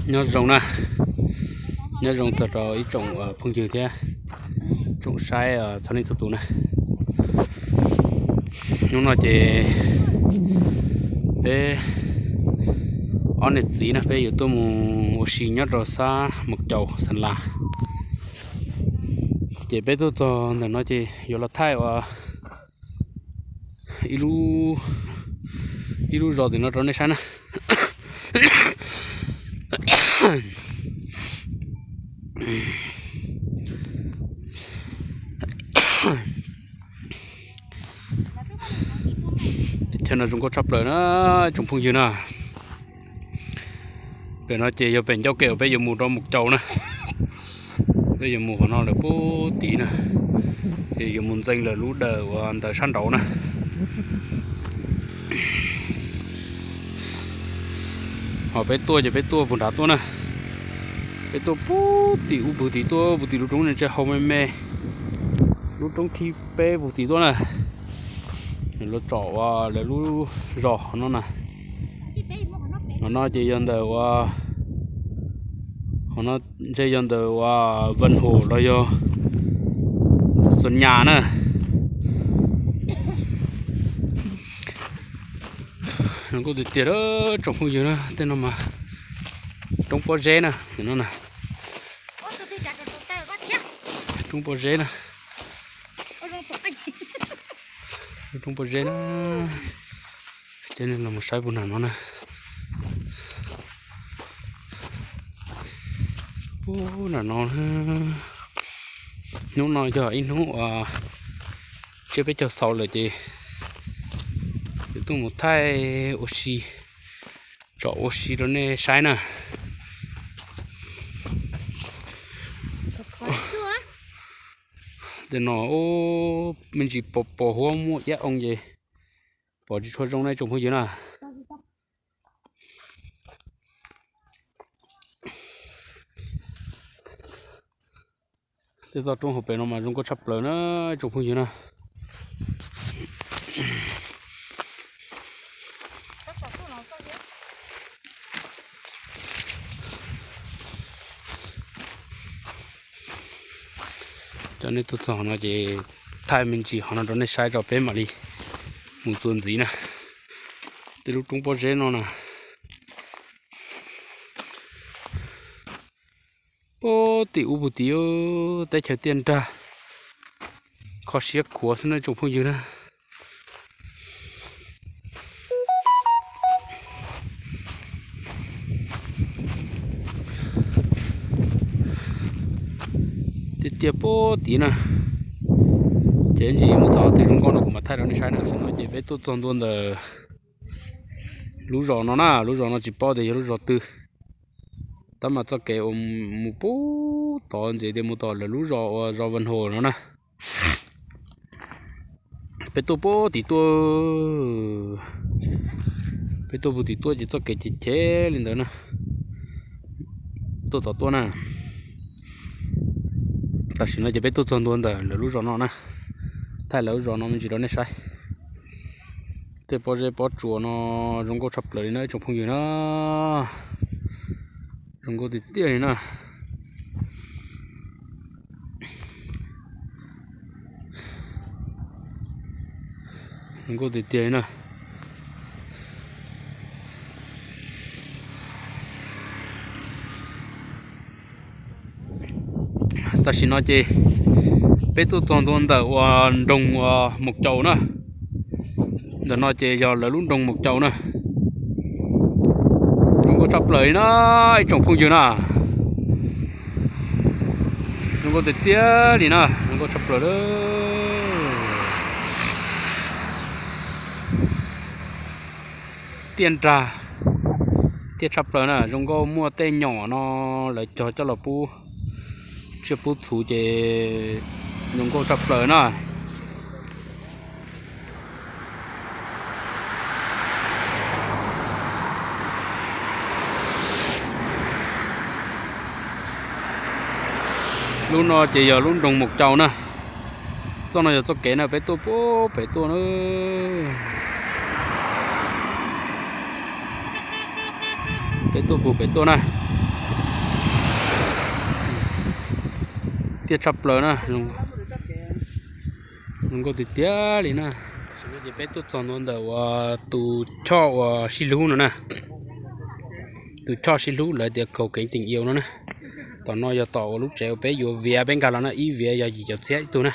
Nyob zoo na, nyob zoo txog rau ib tsoom phooj ywg thiab tsoom saib txhua leej txhua tus na. Hnub no ces peb ob niam txiv na peb yuav tuaj mus ua si nyob rau sab Mus Caus Xas Las. Ces peb tuaj txog ntawm no ces yuav los thaij ua ib lub zos tim no rau nej saib na. Teb chaws no zoo nkauj tshaj plaws na tsoom phooj ywg na. Pem no ces yog pem ncauj kev uas peb yuav mus rau Mus Caus na. Peb yuav mus qhov no lawm puag tid na, ces yuav mus ntxeev lawm lub dawm uas ntawm sab nraud na. Ho peb tuaj ces peb tuaj puag nrad tuaj na. Peb tuaj puag tim ub puag tid tuaj puag tim lub roob ne tse hau me me, lub roob thib peb puag tid tuaj na. Lawv tsom ua lawv lub zos qhov no na. Qhov no ces yog ntawm ua, qhov no ntshe yog ntawm ua Vaj Hum los yog Xus Nyas na. Zoo nkauj tiag tiag tsoom phooj ywg na, tej no mas roob pob zeb na, no na. Roob pob zeb na. Roob pob zeb na. Ces los mus saib puag nram no na. Puag nram no, hnub no yog ib hnub uas tsiab peb caug xaus lawm ces yuav tuaj mus thaij ua si, tsom ua si rau nej saib na. Tej no me ntsis pos pos huab muaj iab oo ces pom tsis tshua zoo na tsoom phooj ywg na. Tej toj roob hauv pes no mas zoo nkauj tshaj plaws na tsoom phooj ywg na. Cov nej tuaj txog no ces thaij me ntsis qhov no rau nej saib tso peb mam li mus txuas ntxiv na. Tej lub roob pob zeb no na. Puag tim ub puag tid teb chaws tiaj nrag, kho siab khuav xwb na tsoom phooj ywg na. Tiaj tiaj puag tid na. Ces ntsis mus txog tej zoo nkauj no kuv mam thaij rau nej saib na. Tam sim no ces peb tuaj txog ntua ntawm lub zos no na, lub zos no tsis paub tias yog lub zos twg. Tab mas txoj kev uas mus puag tod ntxiv tias mus tom lawv lub zos uas zos Vaj Hum no na. Peb tuaj puag tim tuaj, peb tuaj puag tim tuaj ces txoj kev chev chev li ntawd na. Tuaj tom tuaj na. Tam sim no ces peb tuaj txog ntua ntawm lawv lub zos no na. Thaij lawv lub zos no me ntsis rau nej saib. Tej pob zeb pob tsuas no zoo nkauj tshaj plaws li na ib tsoom phooj ywg na. Zoo nkauj tiag tiag li na. Zoo nkauj tiag tiag li na. Tam sim no ces peb tuaj txog ntua ntawm uas nroog uas Mus Caus na. Ntawm no ces yog lawv lub nroog Mus Caus na. Zoo nkauj tshaj plaws li na ib tsoom phooj ywg na. Zoo nkauj tiag tiag li na, zoo nkauj tshaj plaws li. Tiaj nrag, tiaj tshaj plaws na, zoo nkauj muaj tej nyom no lawv cog coj los pub tsiaj pub txhu ces zoo nkauj tshaj plaws na. Lub no ces yog lub nroog Mus Caus na. Txoj no yog txoj kev na peb tuaj puag pem tuaj na. Peb tuaj puag pem tuaj na. Tiaj tshaj plaws na. Zoo nkauj tiag tiag li na. Ces peb tuaj txog ntua ntawm uas tus choj uas sib hlub no na. Tus choj sib hlub lawv tias kaus kev teem iau no na. Tom no yog tom uas lub tsev uas peb yuav viav peb nkag los na, ib viav yog yim caum txhiab ib tug na.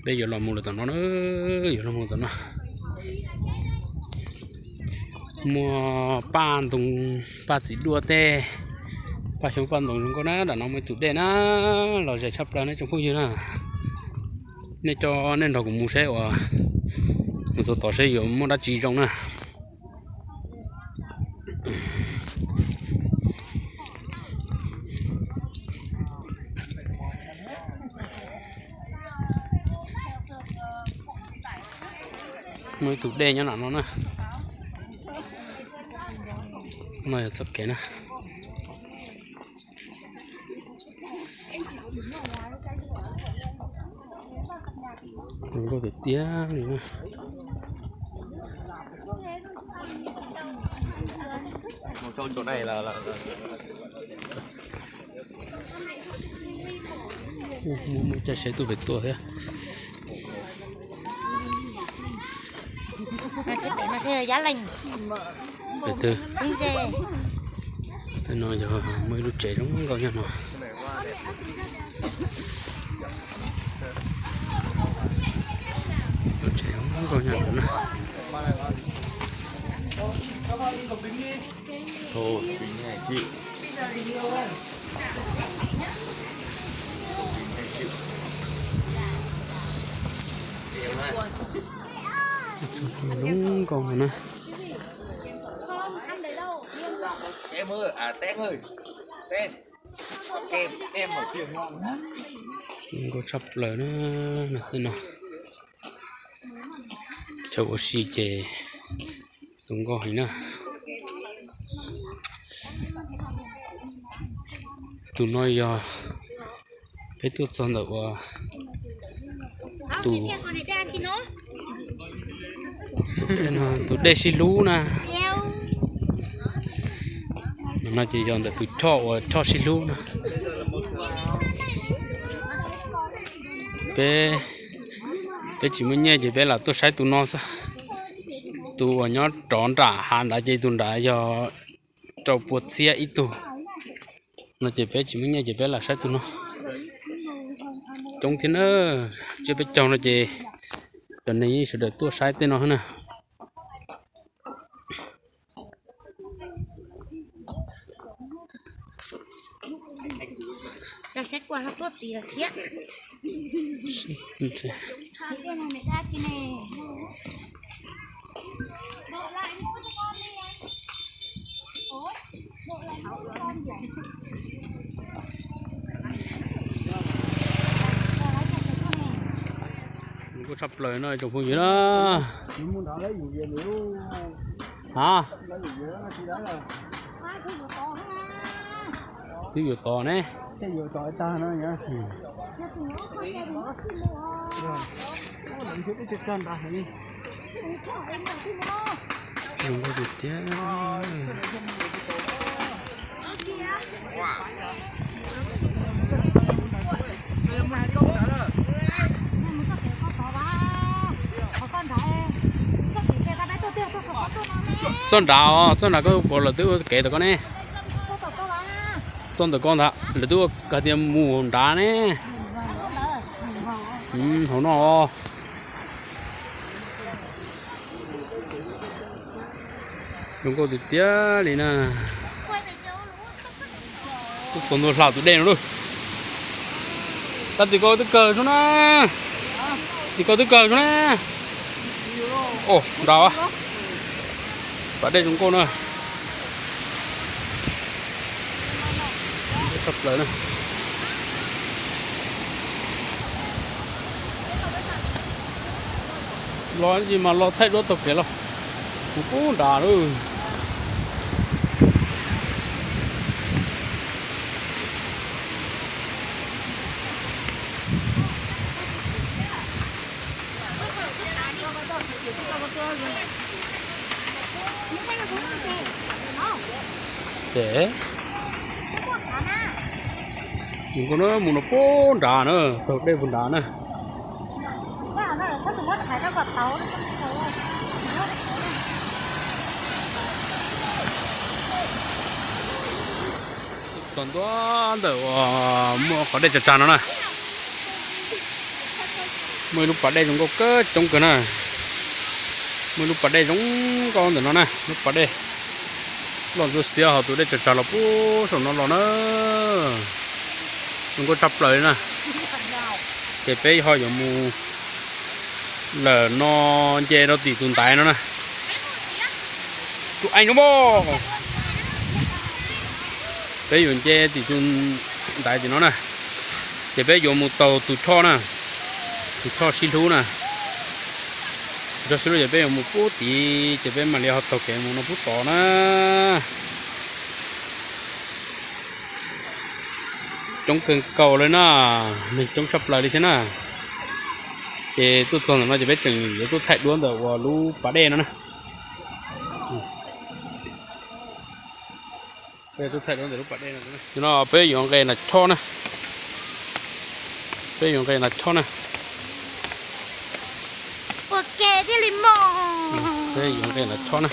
Peb yuav los mus lawm tom no na, yuav los mus tom no. Muaj paj ntoo, paj txiv duaj tej, paj xyoob paj ntoo zoo nkauj na. Nram no muaj ib tug dej na, los zem tshaj plaws nej tsoom phooj ywg na. Nej coj nej nrog kuv mus seb uas mus txog tod seb yuav muaj dab tsi zoo na. Muaj ib tug dej nyob nram no na. No yog txoj kev na. Zoo nkauj tiag tiag li na. Ua, muaj muaj caij tsheb tuaj pem tuaj thiab. Pem twg? Tej no yog muaj ib lub tsev zoo nkauj nyob no. Lub tsev zoo nkauj nyob no na. Zoo nkauj no na. Zoo nkauj tshaj plaws na, no tej no. Chaw ua si ces zoo nkauj heev na. Tus no yog peb tuaj txog ntawm uas tus, tus dej sib hlub na. No ces yog ntawm tus choj uas choj sib hlub na. Peb, peb tsis muaj nyiaj ces peb lam tuaj saib tus no xwb. Tus uas nyob rov nram hav nrad ces tus nrad yog rau pua txhiab ib tug. No ces peb tsis muaj nyiaj ces peb lam saib tus no. Coob thiab na, tsiab peb caug no ces cov neeg yeej sawv daws tuaj saib tej no na. Kuj tshaj plaws no tsoom phooj ywg na. Ha, twb yuav tod ne. Zoo nkauj tiag tiag. Txoj nrad os, txoj nrad koj puas lawv twb ua kev ntawm koj ne? Txoj ntawm koj ntag, lawv twb ua hais tias mus nrad ne. Hauv no os. Zoo nkauj tiag tiag li na. Tuaj txog ntua hla tus dej no lauj. Tab tim ko twb kawg zoo na. Tim ko twb kawg zoo na. Os, nrad. Pas dej zoo nkauj na. Tshaj plaws na. Los tsis mas los thaij duab taug kev los. Kuv pub nrad lauj. Ces mus nkauj na, mus no puag nrad na, taug dej puag nrad na. Txog ntua ntawm uas muaj qhov dej tsag tsag no na, muaj ib lub pas dej zoo nkauj kawg coob kawg na. Muaj ib lub pas dej zoo nkauj ntawm no na, lub pas dej loj ntsuab xiab hos tus dej tsag tsag los puag saum no los na. Zoo nkauj tshaj plaws li na. Ces peb ho yuav mus lawm no, nce rau tim tus ntaiv no na. Tus ees no mog. Peb yuav nce tim tus ntaiv tim no na. Ces peb yuav mus taug tus choj na, tus choj sib hlub na. Tus choj sib hlub ces peb yuav mus puag tid ces peb mam li ho taug kev mus no puag tod na. Coob kawg nkaus li na, neeg coob tshaj plaws li thiab na. Ces tuaj txog ntawm no ces peb tseem yuav tuaj thaij duab ntawm uas lub pas dej no na. Peb tuaj thaij duab ntawm lub pas dej no. No peb yuav nqes nram choj na. Peb yuav nqes nram choj na. Ua ke thiaj li mog. Peb yuav nqes nram choj na.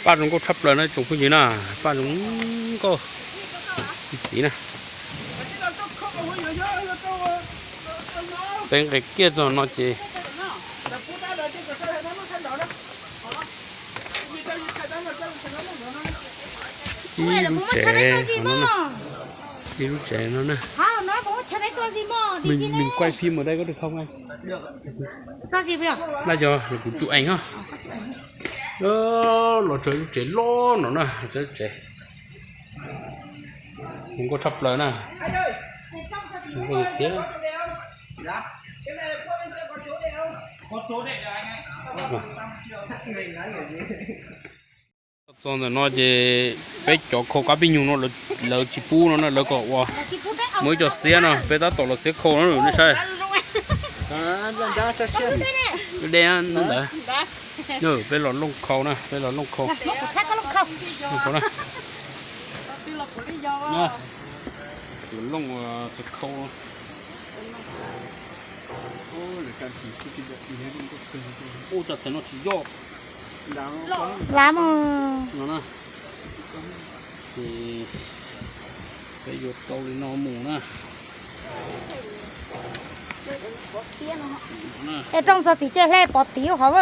Paj zoo nkauj tshaj plaws na tsoom phooj ywg na, paj zoo nkauj txi txiv na. Peb nqes kiag txog no ces ib lub tsev, ib lub tsev no na. Nws kuaj phim mus dai koj rau thau nqaij. Laj yog kuv tus ees os. Los txog lub tsev loj no na, txog lub tsev. Zoo nkauj tshaj plaws na. Zoo nkauj tiag. Txog ntawm no ces peb cov khau qab pib nyug no lawv tsis pub no na, lawv kom ua muaj ib co xiab no, peb tab tom los xiab khau no nej saib. Deb ntawd. Peb los looj khau na, peb los looj khau. Looj khau na. Looj txiv khau. Ua cas txawm no tsis yog. Lav mus. No na. Ces peb yuav tau li no mus na. Es rooj txog tim ces hle pov tid qhov.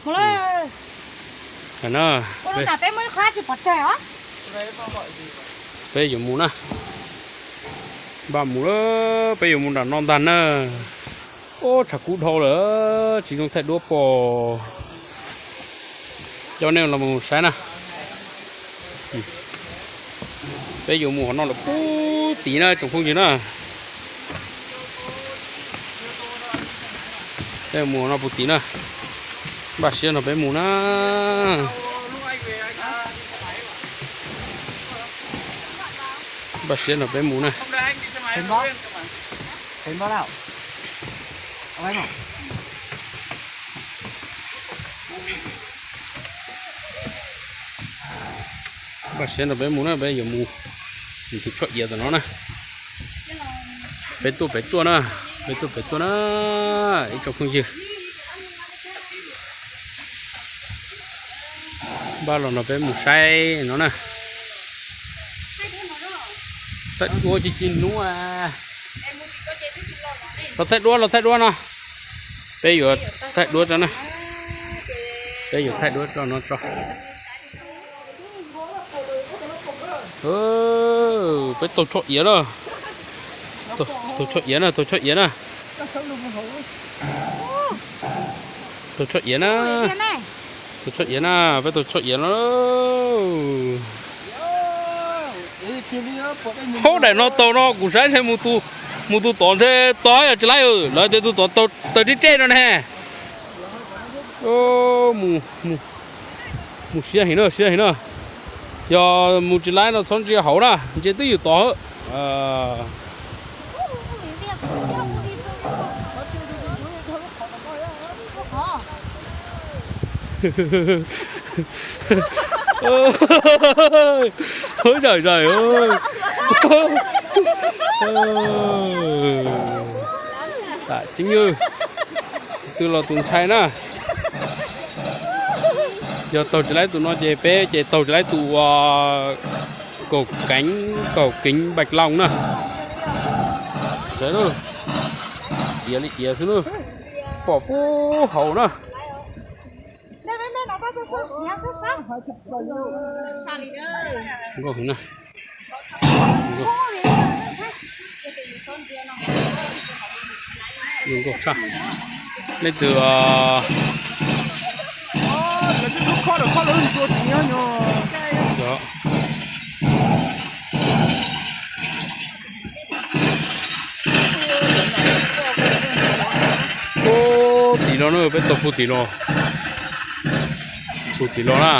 Mus lawm. Ua no tas peb muaj ib qho dab tsi pov tseg os. Peb yuav mus na. Npaj mus lawm, peb yuav mus nram no ntag na. Ub, tshav kub dhau lawm, tsis zoo thaij duab pom. Coj nej los mus saib na. Peb yuav mus qhov no lawm puag tid na tsoom phooj ywg na. Peb mus no puag tid na. Npaj siab nrog peb mus na. Npaj siab nrog peb mus na. Npaj siab nrog peb mus na, peb yuav mus tus choj iav tom no na. Peb tuaj pem tuaj na, peb tuaj pem tuaj na, ib tsoom phooj ywg. Npaj los no peb mus saib no na. Thaij duab ci ci hnub. Los thaij duab, los thaij duab no. Peb yuav thaij duab tso na. Peb yuav thaij duab tso no tso. Peb taug choj iav na. Taug choj iav na, taug choj iav na. Taug choj iav na. Taug choj iav na, peb taug choj iav no. Hauv daim no taug no kuv saib ntshe mus tus tod ntshe tod yog tsis laib, lawv tias tus tod taug tib reg no ne. Mus siab heev na, siab heev na. Yog mus tsis laib no txhob ntsia hauv na, ntsia twb yus tod. Ub, zom zaws. Tam tseeb, twg los tus ntshai na. Yog taug tsis laib tus no ces peb ces taug tsis laib tus uas kaum keev, kaum keev npaij loos na. Saib, iav li iav xwb na, pom puag hauv na. Zoo nkauj tshaj. Leej twg, puag tim no na, peb taug puag tim no, puag tim no na.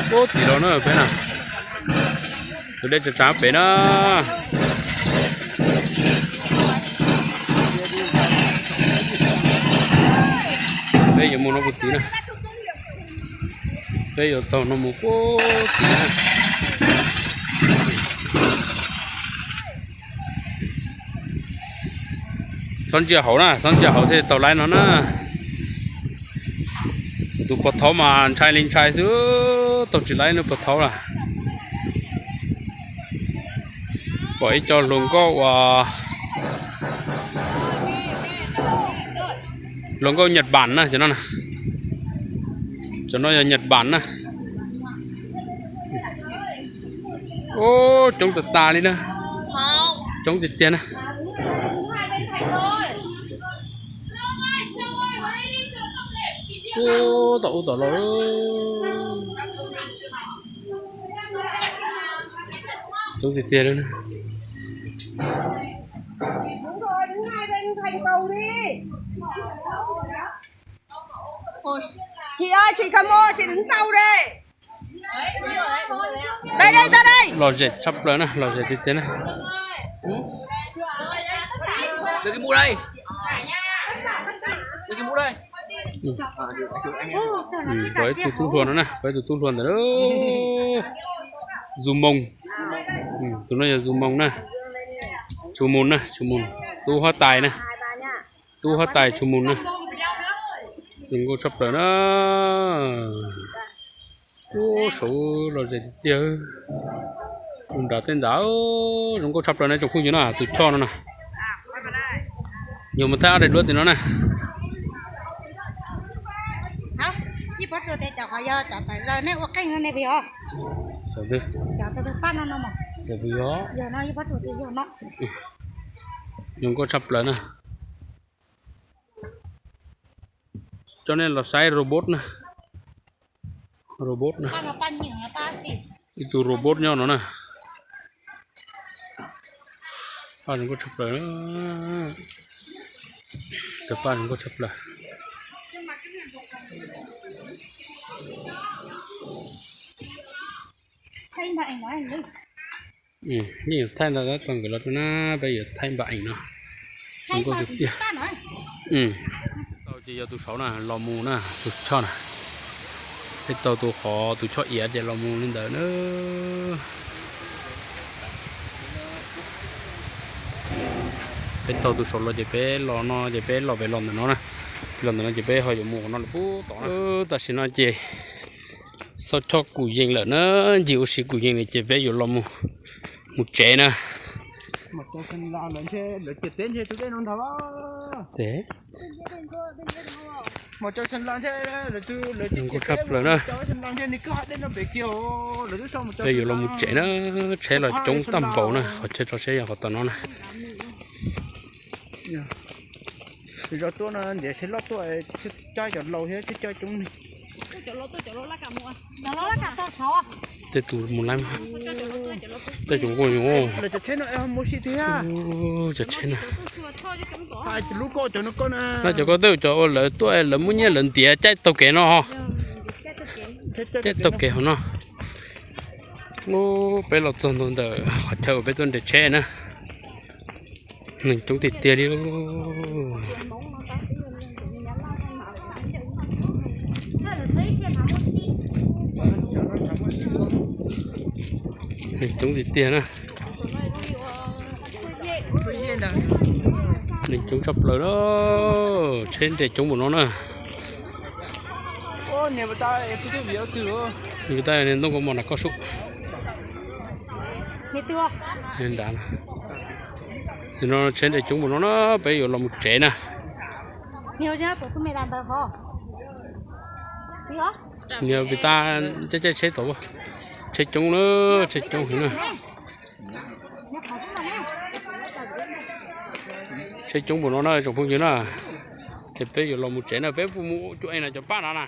Puag tim no na peb na. Tus dej tsav tsav pem na. Peb yuav mus no puag tim na. Peb yuav taug no mus puag tim na. Txhob ntsia hauv na, txhob ntsia hauv thiaj taug laib no na. Tus pov thaub mas ntshai li ntshai xwb, taug tsis laib nws pov thaub lawm. Pom ib co hluas nkauj uas, hluas nkauj Nhật Bản na, cov no na. Cov no yog Nhật Bản na. Ub, coob tas tas li na. Coob tiag tiag na. Ub, tom ub tom no. Coob tiag tiag li na. Chị ơi, chị Camo, chị đứng sau đây. Đây, đây, ra đây. Lom zem tshaj plaws na, lom zem tiag tiag na. Lấy cái mũ đây. Lấy cái mũ đây. Pom ib tug tub hluas no na, pom ib tug tub hluas ntawd. Zumoos. Tus no yog Zumoos na. Tsumoos na, Tsumoos. Tub huab tais na. Tub huab tais Tsumoos na. Zoo nkauj tshaj plaws na. Ub, saud lom zem tiag tiag. Tus nrad tej ntawd zoo nkauj tshaj plaws na tsoom phooj ywg na, tus choj no na. Yog mus thaij ob daim duab tim no na. Ib pob tsuas tias cov qhov yog cov tawv zaws nej ua qeej no ne puas yog? Cov twg? Cov tawv paj no no mas. Cov puas yog? Yog no ib pob tsuas tias yog no. Zoo nkauj tshaj plaws na. Coj nej los saib robot na. Robot na. Ib tug robot nyob no na. Paj zoo nkauj tshaj plaws. Tus paj zoo nkauj tshaj plaws. Yeej yuav thaij ntau tab tom nkawd los rau na, peb yuav thaij npa eem no. Zoo nkauj tiag tiag. Tau ces yog tus saud na, los mus na, tus choj na. Peb tau tus qhov tus choj iav ces los mus li ntawd na. Peb tau tus saud los ces peb los no ces peb los pem los ntawm no na. Peb los ntawm no ces peb ho yuav mus qhov no lawm pub tod na. Tam sim no ces xauj choj kuj yeej lawm na, ncig ua si kuj yeej lawm ces peb yuav los mus tsev na. Zoo nkauj tshaj plaws na. Peb yuav los mus tsev na, tsheb los coob tag npaum na, qhov chaw tso tsheb yog qhov tom no na. Zov tuaj no ntiav seb loj tuaj, coj cov laus thiab coj coob li. Tej tus mus lab, tej tus nquj, cov tsheb na. Lab cov ko tej cov uas lawv tuaj lawv muaj nyiaj lawv ntiav caij taug kev no. Tej taug kev hauv no. Peb los txog ntua ntawm qhov chaw uas peb tuaj nres tsheb na. Neeg coob tiag tiag li. Neeg coob tiag tiag na. Neeg coob tshaj plaws na. Tsheb nres coob npaum no na. Niam tais ntoo kaus mom nram koj sub. Nram no tsheb nres coob npaum no na, peb yuav los mus tsev na. Niam tais caij caij tsheb tod, tsheb coob na, tsheb coob heev na. Tsheb coob npaum no na tsoom phooj ywg na. Ces peb yuav los mus tsev na, peb puas mus cuab ees na cov paj no na.